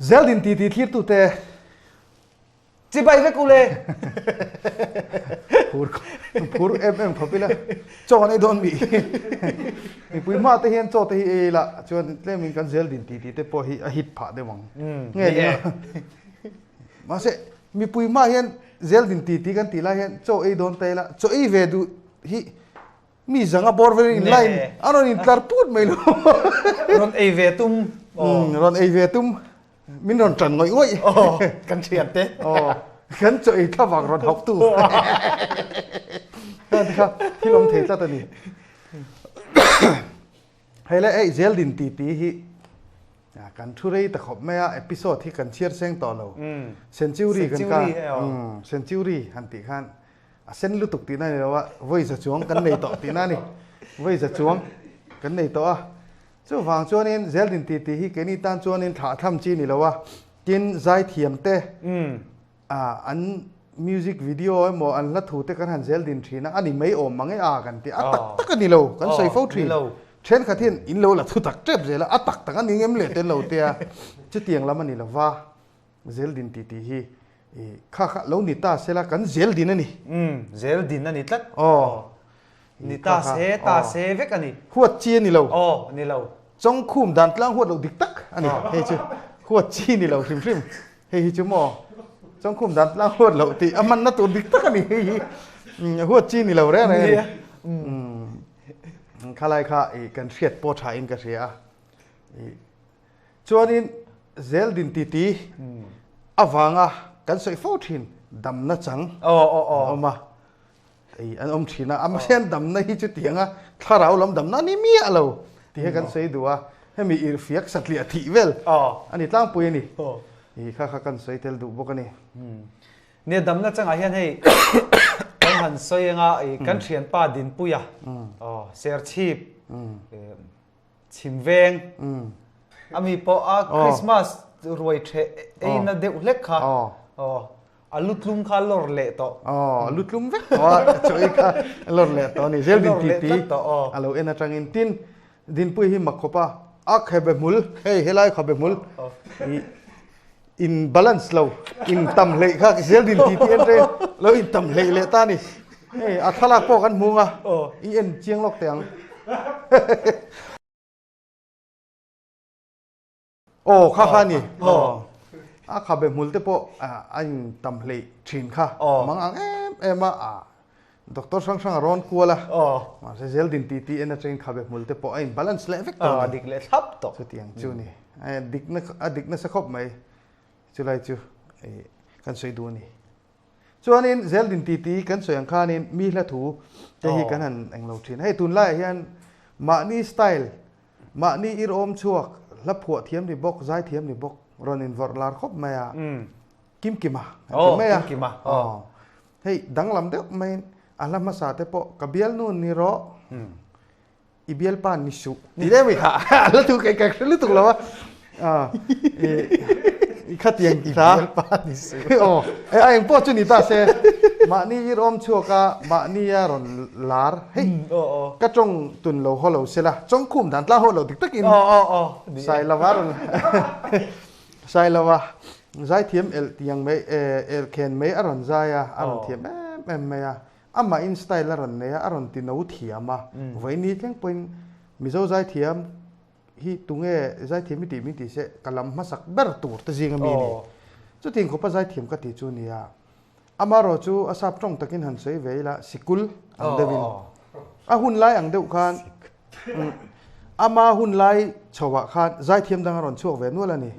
Zeldin titi thlirtute. Chibai vek u le. Phur phur em em khawp ila chaw an ei dawn mi. Mipui hma te hian chaw te hi ei ila chuan tlemin kan Zeldin titi te pawh hi a hit phah deuh ang. Nge ni a. Mahse mipui hma hian Zeldin titi kan tih lai hian chaw ei dawn ta ila chaw ei ve duh hi Mi zanga bawr vel in line a rawn in tlar put mai lo. Rawn ei ve tum. Rawn ei ve tum. Min rawn tan ngawih ngawih. Aw, kan thian te. Aw, kan chaw ei thlavang rawn hauh tu. Kha ti kha thil awm thei tlat a ni. Hei le ei zel din ti ti hi kan thu rei ta khawp mai a, episode hi kan chhiar seng tawh lo. Century kan ka. Century han tih khan A sen lutuk tihna a ni lo a, vawi za chuang kan nei tawh tihna a ni. Vawi za chuang kan nei tawh a. Chuvang chuanin Zeldin titi hi keini tan chuanin thlah tham chi ni lo a, tin zaithiam te an music video emaw an hla thu te kan han Zeldin thin a, a ni mai awm mang e a kan ti a, a tak tak a ni lo, kan sawi fo thin. Thenkhat hian in lo la thu tak tep zel a, a tak tak a ni ngem leh ten lo tia, chutiang lam a ni lo va. Zeldin titi hi i kha kha lo ni ta sela kan zeldin a ni. Umm zeldin a ni tlat. Aw. Ni ta se ta se vek a ni. Huat chi a ni lo. Aw ni lo. Chawngkhum dan tlang huat lo dik tak a ni hei chu. Huat chi ni lo hrim hrim. Hei hi chu maw chawngkhum dan tlang huat loh tih a hmanna tur dik tak a ni hei hi. Huat chi ni lo reng reng a ni. Umm khalai kha i kan hriat pawh tha in ka hria a. I Chuanin Zeldin titi avanga kan sawi fo thin damna chang an awm a, an awm thin a, amah hian damna hi chutianga thlarau lam damna a ni miah lo tih hi kan sawi duh a, hemi irhfiak satliah thih vel a ni tlangpui a ni. I kha kha kan sawi tel duh bawk a ni. Nia damna changah hian hei kan han sawi anga kan thianpa Dinpuia Serchhip Chhim veng a mi pawh a Christmas ruai theh ei na deuh hlek kha aw a lu tlum kha lawr leh tawh. Aw a lu tlum vek tawh a chaw ei kha lawr leh tawh a ni zel din ti ti a lo en atangin tin Dinpuii hi mak khawp a a khebe hmul hei helai khabe hmul i in balance lo in tam hleih kha zel din ti ti en reng lo in tam hleih leh ta a ni. Hei a thlalak pawh kan hmung a, i en chiang lawk teh ang. Aw kha kha a ni. A khabe hmul te pawh a in tam hleih thin kha mang ang em em a, doctor hrang hrang a rawn kual a, mahse zel din ti ti en atangin khabe hmul te pawh a in balance leh vek tawh a ni. A dik leh thlap tawh. Chutiang chu a ni. A dik nasa khawp mai. Chulai chu kan sawi duh a ni. Chuanin Zeldin titi kan sawi ang khanin mi hla thu te hi kan han englo thin. Hei tunlaiah hian mahni style, mahni irawm chhuak, hla phuah thiam ni bawk, zai thiam ni bawk rawn invawrh lar khawp mai a. Kimkima kan ti mai a. Kimkima. Hei danglam deuh maiin a hla hmasa te pawh ka bialnu ni rawh, i bialpa ni suh ti deuh mai kha a la thu kai kai hre lutuk lo a i khatiang i bialpa ni suh aw a eng pawh chu ni ta se mahni ir awm chhuak a mahni a rawn lar hei ka tawng tun lo haw lo sela chawng khum dan tlang haw lo dik takin sailova rawn sailova zaithiam el tiang mai el khen mai a rawn zai a a rawn thiam em em mai a Amah in style a rawn nei a, a rawn ti no thiam a. Vawiini thleng pawhin Mizo zaithiam hi tunge zaithiam hi tih min tih se ka lam hmasak ber tur te zing ami a ni. Chutiang khawpa zaithiam ka tih chu a ni a. Amaherawh chu a sap tawng takin han sawi ve ila sikul ang deuhin a hun lai ang deuh khan ama hun lai chhoah khan zaithiam dang a rawn chhuak ve nual a ni.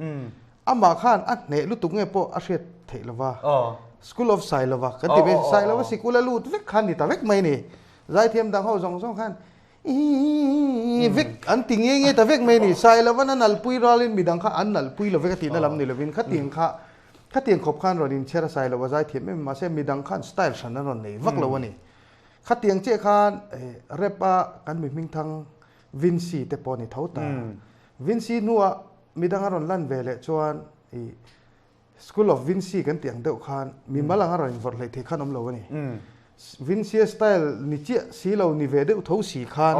Amah khan a hneh lutuk nge pawh a hriat theih lova, School of Sailova kan ti ve, Sailova sikul a lut vek khan ni ta vek mai ni. Zaithiam dang ho zawng zawng khan iiiiii vek an ti nge nge ta vek mai ni. Sailovan a nalpui ralin midang kha an nalpui lo vek a tihna lam ni lovin khatiang kha khatiang khawp khan rawn inchher a Sailova zaithiam em mahse midang khan style hran an rawn nei vak lo a ni. Khatiang chiah khan rap a kan mi hmingthang Vincy te pawh a ni tho ta. Vincy hnuah Midang a rawn lan ve leh chuan i School of Vincy kan tih ang deuh khan mimal anga rawn invawrh hleih thei khan awm lo a ni. Vincy style ni chiah si lo ni ve deuh tho si khan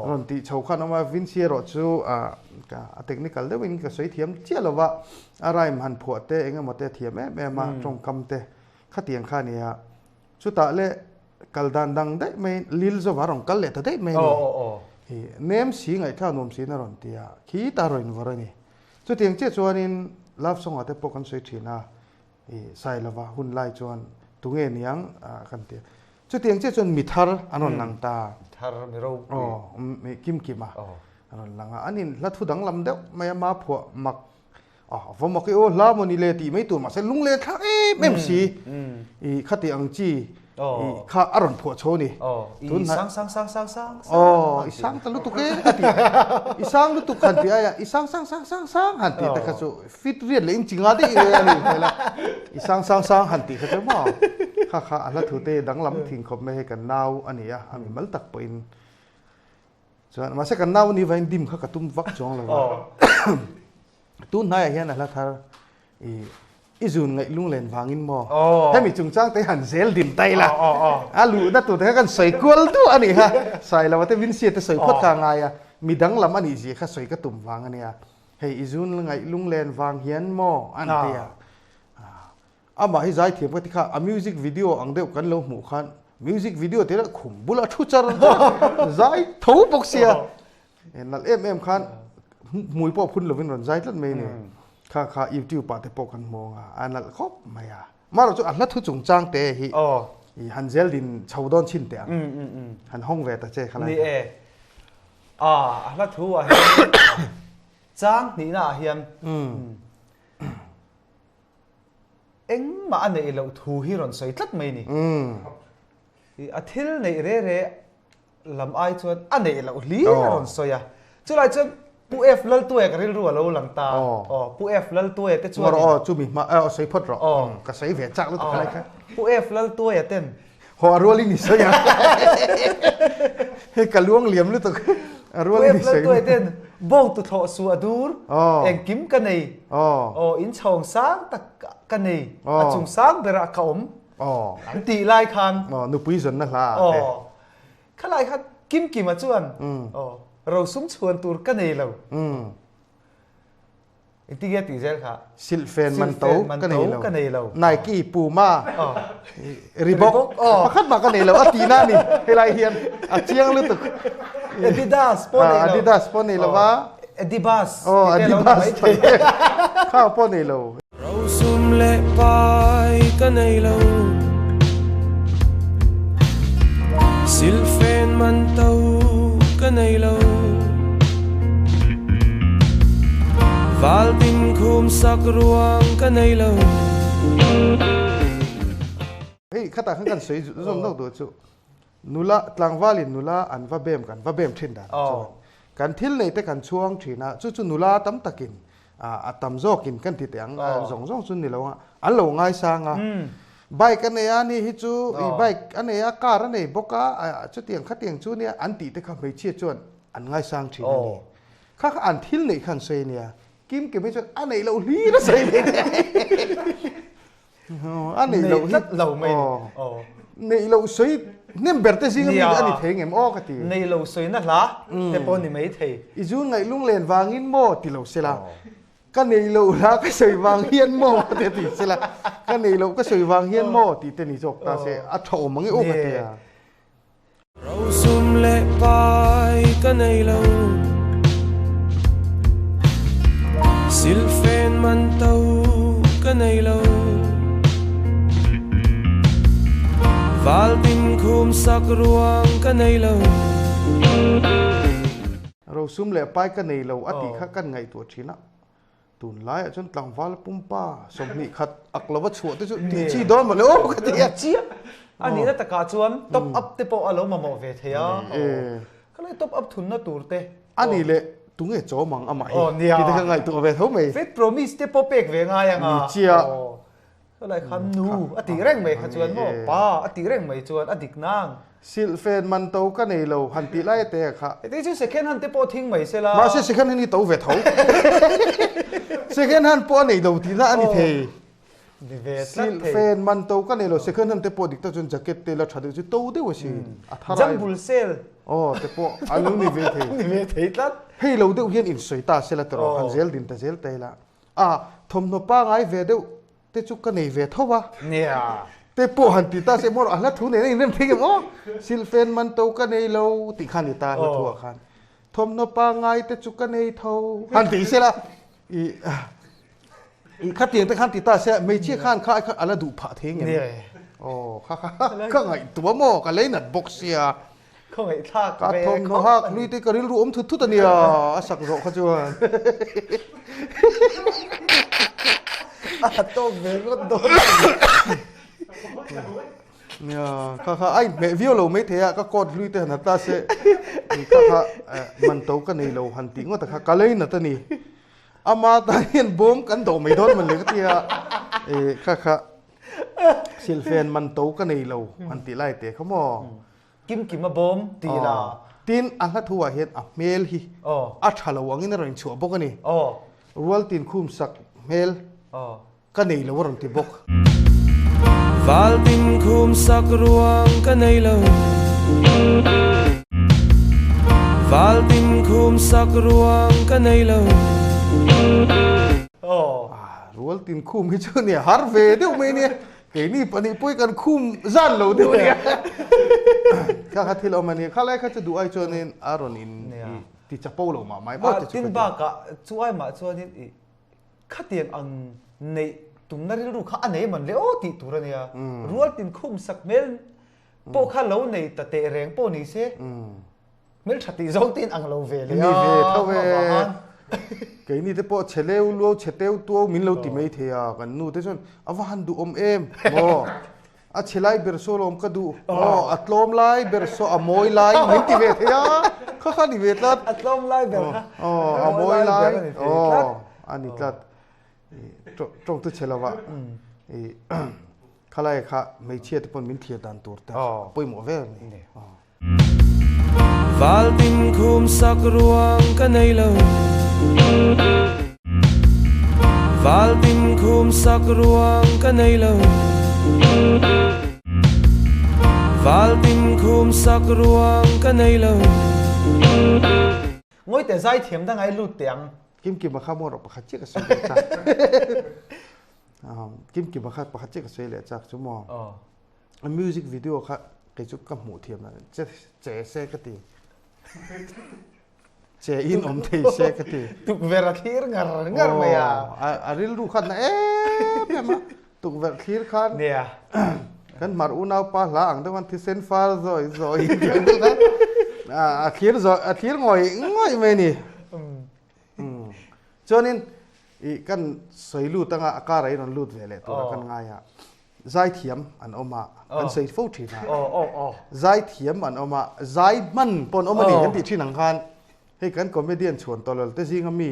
rawn tih chho khan awm a, Vincy erawh chu. Ka a technical deuhin ka sawi thiam chiah lo va, a rhyme han phuah te eng emaw te a thiam em em a, tawngkam te khatiang kha a ni a. Chutah leh kal dan dang daih mai Lil Zova rawn kal leh ta daih mai a ni. Hi nem si ngaihthlak nuam siin a rawn ti a, khitah rawn invawrh a ni. Chutiang chiah chuanin love song ah te pawh kan sawi thin a, i Sailova hun lai chuan tunge niang kan ti a. Chutiang chiah chuan mi thar an rawn lang ta. Mi thar, mi ropui. Aw, mi kim kim a rawn lang a. An in hla thu danglam deuh mai a, ma phuah mak, a va mak i aw hla maw ni le tih mai tur mahse lunglen thlak em em si. I khati ang chi i kha a rawn phuah chho ni. Tun sang sang sang sang sang. Aw, i sang ta lutuk e a ti. I sang lutuk han ti aia i sang sang sang sang sang han tih te kha chu fit riat leh inchi nga daih reng a ni hmel a. I sang sang sang han tih kha chu maw kha kha a hla thu te danglam thin khawp mai hei kan nau a ni a, a mi mal tak pawhin chuan mahse kan nau a nih vangin dim kha ka tum vak chuang lo a. Tun hnaiah hian a hla thar i i zun ngaih lunglen vangin maw hemi chungchang te han zel din ta ila a luhna tur te kha kan sawi kual duah a nih kha Sailova te Vincy te sawi phawt kha a ngai a midang lam a nih zia kha sawi ka tum vang a nia hei i zun ngaih lunglen vang hian maw an ti a amah hi zaithiam ka ti kha a music video ang deuh kan lo hmuh khan music video te lah khum bula thu char char zai tho bawk sia Nalh em em khan hmui pawh phun lovin rawn zai tlat mai ni. Kha kha YouTube ah te pawh kan hmu ang a, a nalh khawp mai a. Marawh chu a hla thu chungchang te hi i han zel din chho dawn chhin teh ang. Han hawng ve ta che kha lai. Ni e. A a hla thu ah hian chang hnihna ah hian engmah a neih loh thu hi rawn sawi tlat mai ni. A thil neih re re lam ai chuan a neih loh hlir a rawn sawi a. Chulai chuan Pu F Laltuaia ka rilru a lo lang ta. Aw, Pu F Laltuaia te chuan. Aw, chumi hma, aw sawi phawt rawh. Aw. Ka sawi ve chak lutuk khalai kha. Pu F Laltuaia ten. Haw a rualin i sawi a. Hei ka luang liam lutuk. A rualin i sawi. Pu F Laltuaia ten bawng tu thlawh su a dur. Engkim ka nei. Aw, in chhawng sang tak ka nei. A chung sang berah ka awm. An tih lai khan. Aw, nupui zawnna hla ah te. Aw. Khalai khan Kimkima chuan aw rosum chhuan tur ka nei lo. Engtin nge tih zel kha? Silhfen man to ka nei lo. Nike, Puma, Reebok pakhat mah ka nei lo a ti na ni. Helai hian a chiang lutuk. Adidas pawh nei lo. Adidas pawh nei lo va. Adibas. Aw Adibas. Kha pawh nei lo. Rosum leh pai ka nei lo Silhfen man to ka nei lo Valtin khum sak ruang ka nei lo. Hei khatah khan kan sawi zawm deuh duh chu nula tlangvalin nula an va bem kan va bem thin dan chuan kan thil nei te kan chhuang thin a chu chu nula tam takin a tam zawkin kan ti teh ang zawng zawng chu ni lo a an lo ngaisang a bike a nei a ni hi chu i bike a nei a car a nei bawk a chutiang khatiang chu nia an tih te kha hmeichhia chuan an ngaisang thin a ni kha kha an thil neih khan sawi a nia kim kim hi chuan a neih loh hlir a sawi mai a neih loh hi lo mai neih loh sawi hnem ber te zinga mi a ni thei ngem aw ka ti neih loh sawi na hla te pawh ni mai thei i zu ngaih lunglen vangin maw ti lo sela ka neih loh hla ka sawi vang hian maw te ti sela ka neih loh ka sawi vang hian maw tih te ni zawk ta se a tha awm ang e aw ka ti a Rosum leh pai ka nei lo Silhfen man to ka nei lo Valtin khum sak ruang ka nei lo. Rosum leh pai ka nei lo a tih kha kan ngaihtuah thin a. Tunlaiah chuan tlangval pumpa 21 ak lova chhuah te chu tih chi dawn mawle aw ka ti a. Chiah a nihna takah chuan top up te pawh a lo mamawh ve thei a. Khalai top up thunna tur te. A nih leh tunge chawm ang amah hi tih te ka ngaihtuah ve tho mai. Faith promise te pawh pek ve ngai ang a. Ni chiah. Khalai khan nu a tih reng mai kha chuan maw pa a tih reng mai chuan a dik nang. Silhfen man to ka nei lo han tih lai te kha. Heti chu second hand te pawh thing mai sela. Mahse second hand hi to ve tho. Second hand pawh a nei lo tihna a ni thei. Ni ve tlat thei. Silhfen man to ka nei lo, second hand te pawh dik tak chuan jacket te la tha deuh chu to deuh a si. A thar ai. Jambul sale. Aw te pawh a lo ni ve thei. Ni ve thei tlat. Hei lo deuh hian insawi ta sela tawh han zel din ta zel ta ila. A thawmhnaw pangai ve deuh te chu ka nei ve tho a. Nia. Te pawh han ti ta se maw a hla thu nen a inrem thei em aw. Silhfen man to ka nei lo tih kha a ni ta hla thu ah khan. Thawmhnaw pangai te chu ka nei tho han ti sela i i khatiang te khan ti ta se hmeichhia khan kha kha ala duh phah thei ngem. Aw kha kha ka ngaihtuah maw ka lei nat bawk sia. Khawngaih thlak ve. Ka thawmhnaw hak hlui te ka rilru awm thut thut a nia a sak zawh kha chuan. A tawk ve ngawt dawn. Nia kha kha a inhmeh viau lo mai thei a ka coat hlui te han ha ta se kha kha man to ka nei lo han tih ngawt a kha ka lei nat a ni. Ama tan hian bawm kan dawh mai dawn man le ka ti a kha kha silfen man to ka nei lo han tih lai te kha maw. Kim kim a bawm ti la. Tin, a hla thu ah hian a hmel hi a tha lo angin a rawn inchhuah bawk a ni. Rual tin khum sak hmel ka nei lo a rawn ti bawk. Val tin khum sak ruang ka nei lo. Val tin khum sak ruang ka nei lo. Rual tin khum hi chu nia har ve deuh mai nia. Keini pahnih pawh hi kan khum zan lo deuh ania. Kha kha thil awm ania. Kha lai kha chu duh ai chuanin a rawn in ti chapo lo mah mai maw te chu ka ti. Tin bakah chu ai mah chuanin i khatiang ang neih tumna rilru kha a nei man le aw tih tur ania. Rual tin khum sak hmel pawh kha lo nei ta teh reng pawh ni se. Hmel tha tih zawng te in ang lo ve le a. Ni ve tho e. Keini te pawh chhe leu luau chhe teu tuau min lo ti mai thei a, kan nu te chuan a va han duhawm em maw? A chhe lai ber saw lawm ka duh maw? A tlawm lai ber saw a mawi lai min ti ve thei a, kha kha ni ve tlat. A tlawm lai ber kha a mawi lai aw a ni tlat. Tawng tu chhe lova khalai kha hmeichhia te pawn min thlir dan tur te pawimawh vel a ni. Val tin khum sak ruang ka nei lo Val tin khum sak ruang ka nei lo Val tin khum sak ruang ka nei lo. Ngawi teh zai thiam dang ai lut teh ang. Kim kim a kha maw rawh pakhat chiah ka sawi leh chak. Kim kim a kha pakhat chiah ka sawi leh chak chu maw. A music video kha kei chu ka hmuh thiam lo che che se ka ti che in awm thei se ka ti tukverh a thlir ngar ngar mai a a rilru khan na em em a tukverh thlir khan nia kan hmar unau pa hla ang deuh khan thisen far zawi zawi tih deuh khan a thlir zawi a thlir ngawih ngawih mai ni chuanin i kan sawi lut anga a kar ah i rawn lut ve leh tur a kan ngai a zaithiam an awm a kan sawi fo thin a zaithiam an awm a zai hman pawh an awm a ni kan tih thin ang khan hei kan comedian chhuan tawlal te zinga mi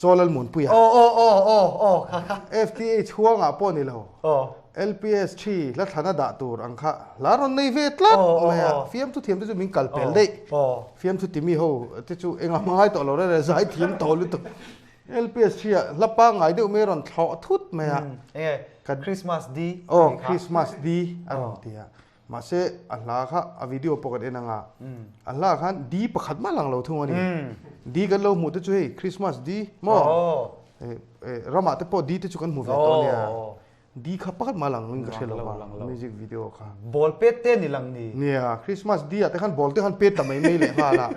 Chawlal Munpuia FTA chhuangah pawh ni lo LPS thi hla thlana dah tur ang kha hla rawn nei ve tlat mai a fiamthu thiam te chu min kal pel daih fiamthu timi ho te chu engah hma ngai tawh lo reng reng zaithiam tawh lutuk LPS thi ah hla pangngai deuh mai a rawn thlawh thut mai a. Enge Christmas di Aw Christmas di a rawn ti a. Mahse a hla kha a video pawh kan en anga a hla khan di pakhat mah lang lo thung a ni. Di kan lo hmuh te chu hei Christmas di maw ramah te pawh di te chu kan hmu ve tawh a nia. Di kha pakhat mah lang in ka hre lo a music video kha. Ball pet te ni lang ni. Nia Christmas di ah te khan ball te khan pet ta mai mai leh nghal a.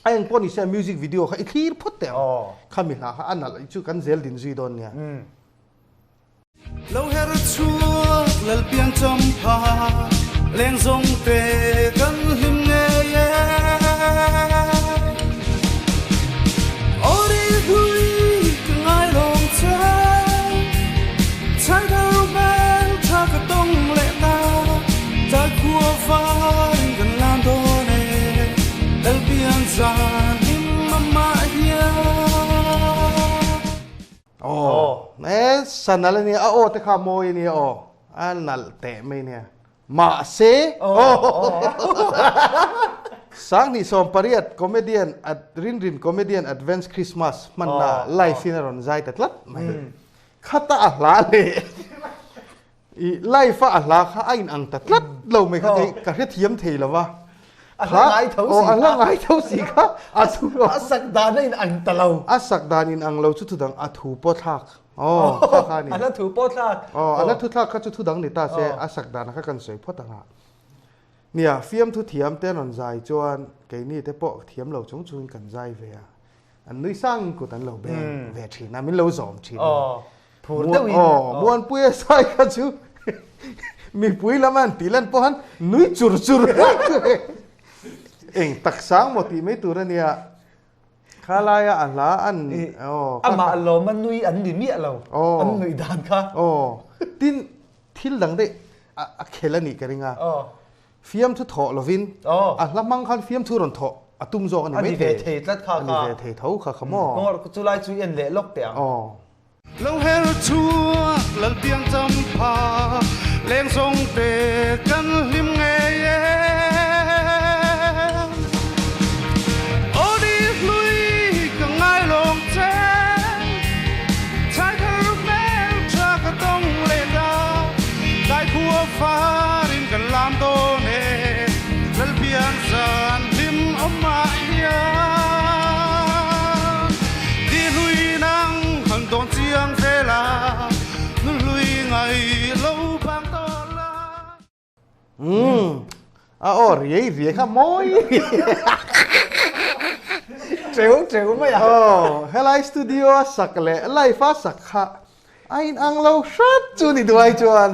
A eng pawh ni se music video kha i thlir phawt teh ang. Khami hla kha a nalh chu kan zel din zui dawn nia. Lo her chhuak lal piang champha leng zawng te kan hlim ngei e. Aw ri hlui ka ngai lawng che chhai thar hmel tha ka tawng leh ta tlai khua varin kan lam dawn e lal piang zan hlim amah hian. Aw e sanal a nia a aw te kha mawi a nia aw a nalh teh mai nia mahse Sanghnih 18 comedian at Rinrin comedian advance Christmas hmanna live in a rawn zai ta tlat mai. Khata a hla leh i live a a hla kha a in ang ta tlat lo mai kha kei ka hrethiam thei lo va. A hla ngai tho si kha. A hla ngai tho si kha a thu a sak dan a in ang ta lo. A sak dan in ang lo chu thudang a thu pawh thlak. Aw kha kha a ni. A hla thu pawh thlak. Aw a hla thu thlak kha chu thudang ni ta se a sak dan kha kan sawi phawt ang a. Nia fiamthu thiam te an rawn zai chuan keini te pawh thiam lo chung chungin kan zai ve a. An nui sang kut an lo beng ve thin a, min lo zawm thin a. Aw, phur deuhin. Aw, Muanpuia sai kha chu mipui lam an tih lan pawh han nui chur chur eng tak sang maw tih mai tur a nia. Kha laia a hla an aw. Amah lawma nui an ni miah lo. An nuih dan kha. Aw, tin thil dang daih a khel a nih ka ring a. Fiamthu thawh lovin a hla hmang khan fiamthu rawn thawh a tum zawk a ni mai thei. A ni ve thei tlat kha kha. A ni ve thei tho kha kha maw. Kawngawrh chu lai chu i en leh lawk teh ang. Aw. Lo her chhuak Lalpiang champha leng zawng te kan hlim ngei e. Aw ni hlui ka ngai lawng che Chhaithar hmel tha ka tawng leh ta Tlai khua farin kan lam dawn e Lalpian zan hlim awm ah hian Ti hlui nang han dawn chiang vel a Nun hlui ngai lo bang tawh la. Umm a aw riai riai kha mawi Treu treu mai a. Aw helai studio a sak leh live a sak kha a in ang lo hrat chu ni duai chuan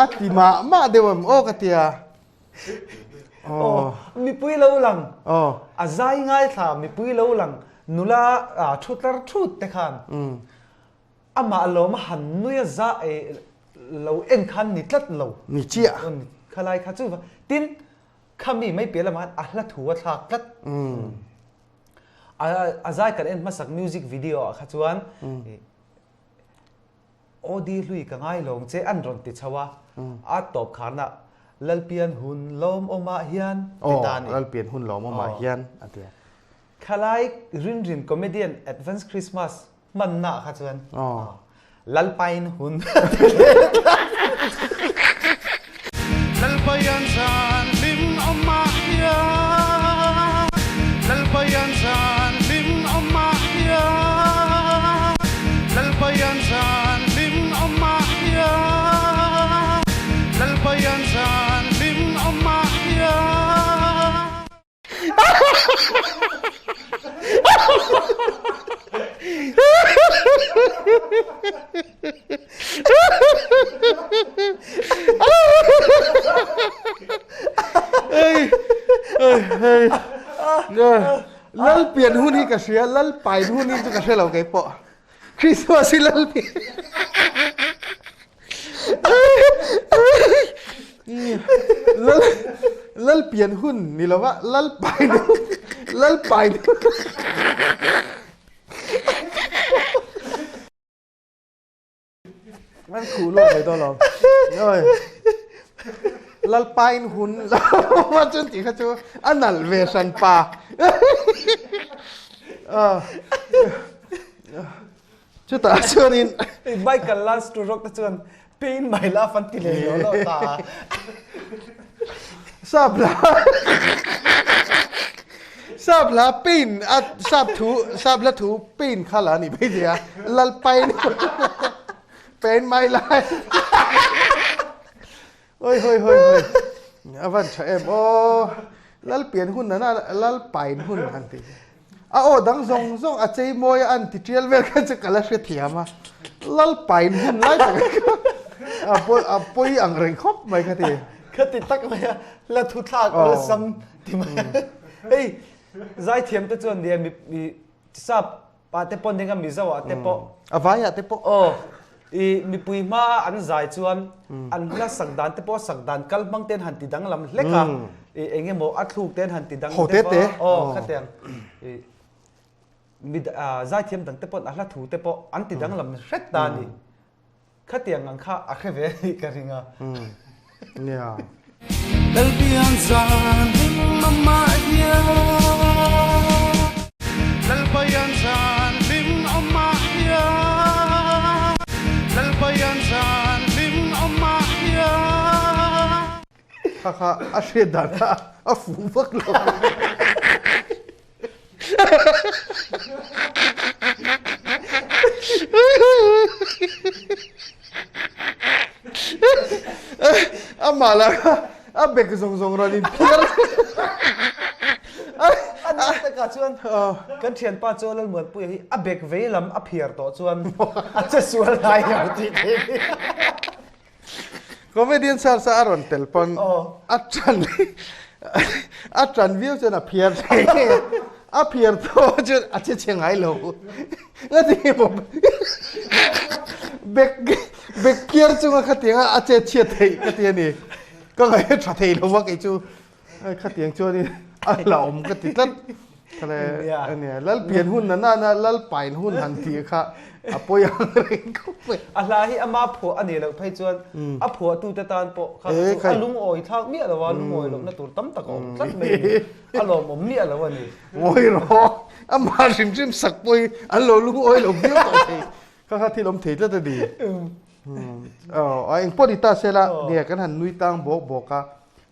a ti mah mah deuh em aw ka tia. Aw mipui lo lang a zai ngaithla mipui lo lang nula thu tlar thut te khan Amah lawm a han nui a za e lo en khan ni tlat lo. Ni chiah. Khalai kha chu tin khami mai piah lamah khan a hla thu a thlak tlat. A zai kan en hmasak music video ah kha chuan Aw di hlui ka ngai lawng che an rawn ti chho a, a tawp kharna Lalpian hun lawmawmah hian ti ta a ni. Aw Lalpian hun lawmawmah hian a ti a. Khalai Rinrin comedian Advance Christmas Hmanna kha chuan Lalpain hun a ti leh tlat. Lalpain zan hlim awm ah hian Lalpain zan hlim awm ah hian Lalpain zan hlim awm ah hian Lalpain zan hlim awm ah hian. Lalpian hun hi ka hria, Lalpain hun hi chu ka hre lo kei pawh. Christmas hi Lalpian. Lal Lal pian hun ni lova Lal pain Lal pain An khuh lawk mai dawn lo. Oi. Lal pain hun ma chuan tih kha chu a nalh ve hran pa. Chutah chuanin Michael Lance to Rock te chuan Pain my love an ti leh lo lo ta. Sap hla Sap hla pain a sap thu sap hla thu pain kha la ni mai thei a lal pain pain my life oi hoi hoi hoi a van tha em aw lal pian hun nana lal pain hun han ti A aw dang zawng zawng a chei mawi a an ti tial vel khan chu ka la hre thiam a, lal pain hun lai tak a a pawi ang reng khawp mai ka ti. Ka ti tak mai a, la thu thlak awlsam ti mai a. Hei zaithiam te chuan nia mi mi sap ah te pawh nia Mizo ah te pawh. A vai ah te pawh. Aw i mipui hma a an zai chuan an hla sak dan te pawh sak dan kal hmang ten han ti danglam hlek a. I eng emaw a thluk te an han ti dang te pawh aw khatiang i mi zaithiam dang te pawh a hla thu te pawh an ti danglam hret ta a ni. Khatiang ang kha a hre ve a nih ka ring a. Nia. Lalpian zan hlim awmah hian Lalpian zan hlim awmah hian. Kha kha a hriat dan kha a fuh vak lo. Amah lah kha a bek zawng zawng rawn in phiar. A nih takah chuan kan thianpa chu Lalmuanpuia hi a bek vei lam a phiar tawh chuan a che sual ngai lo tih theih a ni. Comedian search a rawn tel pawn a ṭan a ṭan viau chuan a phiar thei a phiar tawh chuan a che chhe ngai lo ngati nge maw bek bek phiar chunga khatianga a che chhiat theih ka ti a ni ka ngaih a ṭha thei lo va kei chu khatiang chuanin a hlauhawm ka ti tlat Khale ania lal pian hun na na lal pain hun han tih kha a pawi ang reng khawp mai. A hla hi ama phuah a nih loh phei chuan a phuahtute tan pawh kha chu a lungawi thlak miah lo a, lungawi lohna tur tam tak a awm tlat mai a ni. A lawmawm miah lo a ni. Ngawi rawh, amah hrim hrim sak pawh hi an lo lungawi lo viau tawh thei. Kha kha thil awm thei tlat a ni. Aw, engpawh ni ta sela, nia kan han nui tang bawk bawk a.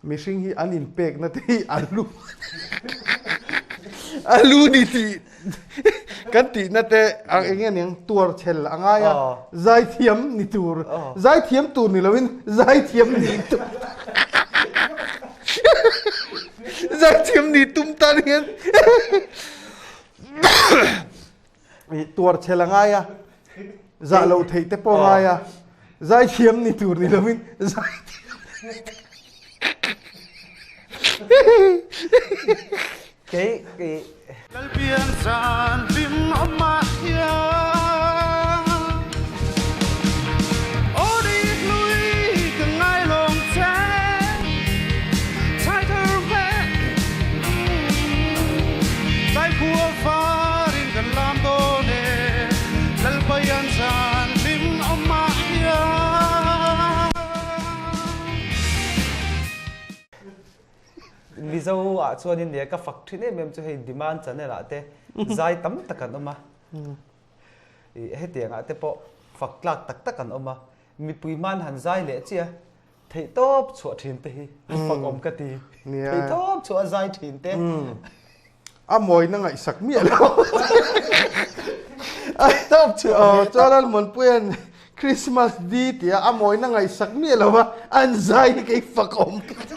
Mihring hi an inpekna te hi a lu a lu ni tih kan tihna te ang eng nge niang tuar chhel a ngai a zaithiam ni tur zaithiam tur ni loin zaithiam ni tum zaithiam ni tum tan hian tuar chhel a ngai a zah loh theih te pawh a ngai a zaithiam ni tur ni lovin zaithiam Kei kei Lalpian zan hlim awm ah hian Aw ni hlui ka ngai lawng che Chai thar hmeh Zai khua varin kan lam dawn e Lalpaian zan hlim awm ah hian. Mizo ah chuanin nia ka fak thin em em chu hei demand channel ah te zai tam tak an awm a hetiang ah te pawh fak tlak tak tak an awm a mipui hman han zai leh chiah Theih tawp chhuah thin te hi a fak awm ka ti. Theih tawp chhuah a zai thin te. A mawina ngaihsak miah lo. Theih tawp chhuah. Chuan Almonpuia'n Christmas di tia a mawina ngaihsak miah lo a an zai hi kei fak awm ka ti.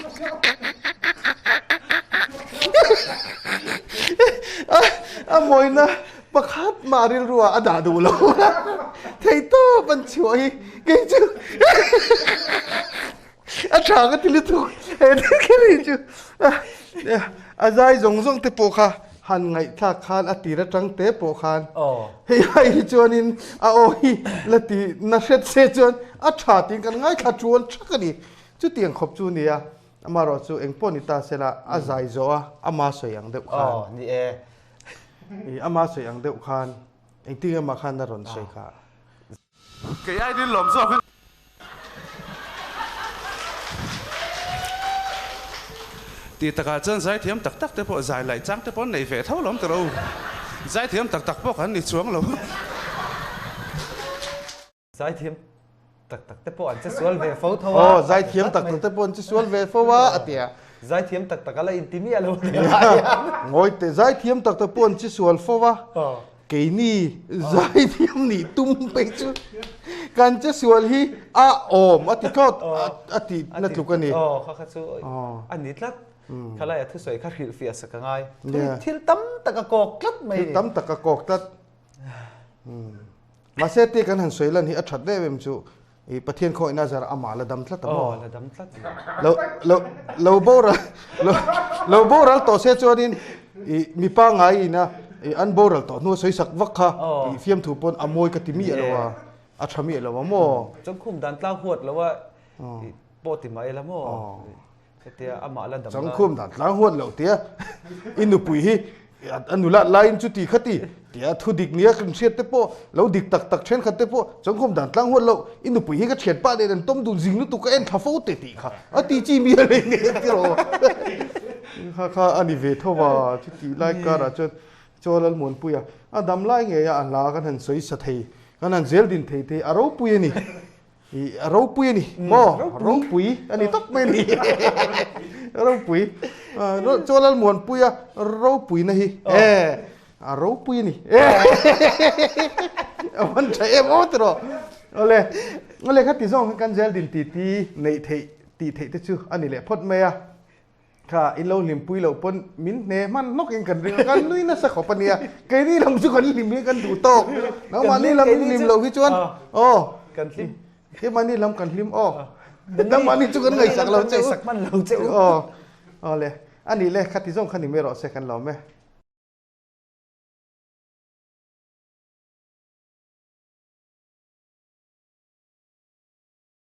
A mawina pakhat mah rilru ah a dah duh lo. Theih tawp an chhuah hi kei chu a tha ka ti lutuk he thil kher hi chu a zai zawng zawng te pawh kha han ngaihthlak khan a tir atang te pawh khan hei ai hi chuanin a aw hi la ti na hret se chuan a tha tiin kan ngaithla tuan thak a ni chutiang khawp chu nia amarawh chu engpawh ni ta sela a zai zawh a ama sawi ang deuh khan ni e ama sawi ang deuh khan Engtin emaw khan a rawn sawi kha. Kei ai dil lawm zawk in. Tih takah chuan zaithiam tak tak te pawh zai laih chang te pawh an nei ve tho lawm tiro. Zaithiam tak tak pawh kan ni chuang lo. Zaithiam tak tak te pawh an che sual ve fo tho a. Aw, zaithiam tak tak te pawh an che sual ve fo a, a ti a. Zaithiam tak tak a la inti miah lo hle lai a. Ngawi teh, zaithiam tak tak pawh an che sual fo a. Keini zaithiam nih tum phei chu kan che sual hi a awm a ti tlawt a ti na tluk a ni. Aw, kha kha chu a ni tlat. Khalai a thusawi kha hrilhfiah sak a ngai. Thil tam tak a kawk tlat mai. Thil tam tak a kawk tlat. Mahse te kan han sawi lan hi a that em em chu i Pathian khawihna zar amah la dam tlat a maw? Aw la dam tlat. Lo lo lo boral lo lo boral tawh se chuanin i mipa ngai ina i an boral tawh hnu a sawi sak vak kha i fiamthu pawn a mawi ka ti miah lo a a tha miah lo a maw? Chawngkhum dan tlang huat lo a i pawh ti mai la maw? Hetia amah la dam Changkhum dan tlang huat loh tia i nupui hi a nula laiin chuti khati tia thu dik nia kan hriat te pawh lo dik tak tak thenkhat te pawh changkhum dan tlang huat loh i nupui hi ka thian pah nen an tawm dun zing lutuk ka en thla fo te tih kha a ti chi mi a lei nen tiraw kha kha a ni ve tho va chuti lai karah chuan Chaw Lalmuanpuia a dam lai ngei a a hla kan han sawi sa thei kan han zel din thei te a ropui a ni. I a ropui a ni maw? Ropui a ni tawp mai a ni. Ropui. Chuan Lalmuanpuia ropuina hi e a ropui a ni. A van tha em aw tiraw. Awle, awle kha ti zawng kan zel din titi neih theih tih theih te chu a ni leh phawt mai a. Kha in lo hlimpui loh pawn min hne hman hnawk in kan ring a, kan nui nasa khawp a nia. Keini lam chu kan hlim hi kan duh tawk. Nangmahni lam in hlim loh hi chuan aw. Kan hlim. Keimahni lam kan hlim aw. Nangmahni chu kan ngaihsak lo che u. Ngaihsak hman lo che u. Aw. Aw le. A nih le, khati zawng kha ni mai rawh se kan lawm e.